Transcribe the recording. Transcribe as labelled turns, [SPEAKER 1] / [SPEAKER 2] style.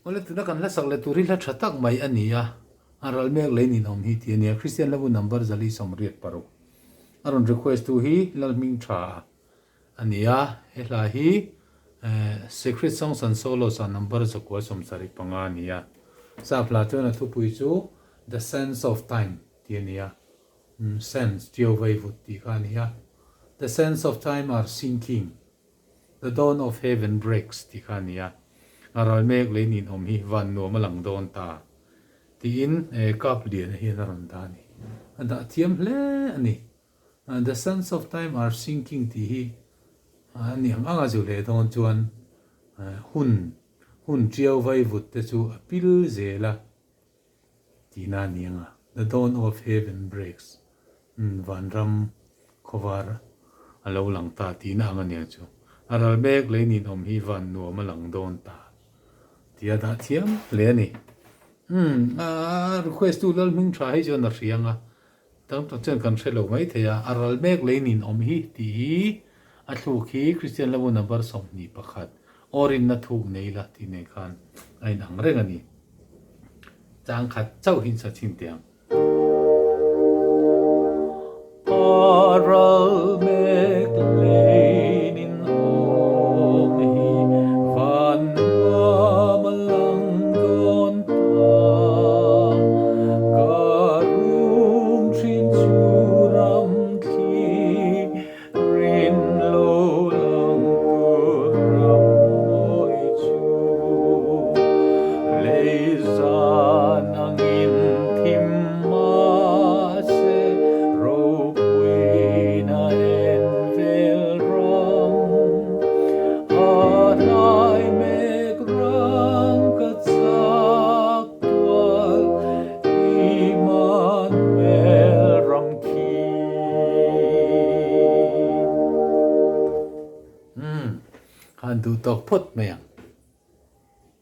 [SPEAKER 1] Awle tuna kan hla sak leh tur hi hla tha tak mai a ni a, a ral mek lei ninawm hi tih a ni a, Kristian hlabu number 496 a rawn request tu hi Lalhming tha a ni a, he hla hi Sacred Songs and Solos ah number 975 a ni a, sap hla chuan a thupui chu The Sands of Time tih a ni a, Sands tiau vaivut tih kha a ni a, The Sands of Time are Sinking. The Dawn of Heaven Breaks tih kha a ni a, a ral mek lei ninawm hi van nuam a lang dawn ta tiin Kap Liana hian a rawn dah a ni. A dah thiam hle a ni. The Sands of Time Are Sinking tih hi a ni ang ang a zu leh dawn chuan hun hun tiau vaivut te chu a pil zel a tihna a ni ang a, The Dawn of Heaven Breaks Vanram khawvar a lo lang ta tihna ang a nia chu. A ral mek lei ninawm hi van nuam a lang dawn ta tih a dah thiam hle a ni. Umm a request tu Lalhming tha hi chuan a hria ang a, tam tak chuan kan hre lo mai thei a, a ral mek lei ninawm hi tih hi a thluk hi Kristian Hlabu number 21 aw rinna thuk nei la tih nen khan a inang reng a ni. Chang khat chauh hi in sa chhin teh ang. A ral mek lein in awm hi van nuam a lang dawn ta. Ka rum thin chu ram thli rin lo lang tur ram mawi chu. Lei zan angin thim mahse ropuina en vel ram. A hnai mek rang ka chak tual Immanuel ram khi. Umm, han duh tawk phawt mai ang.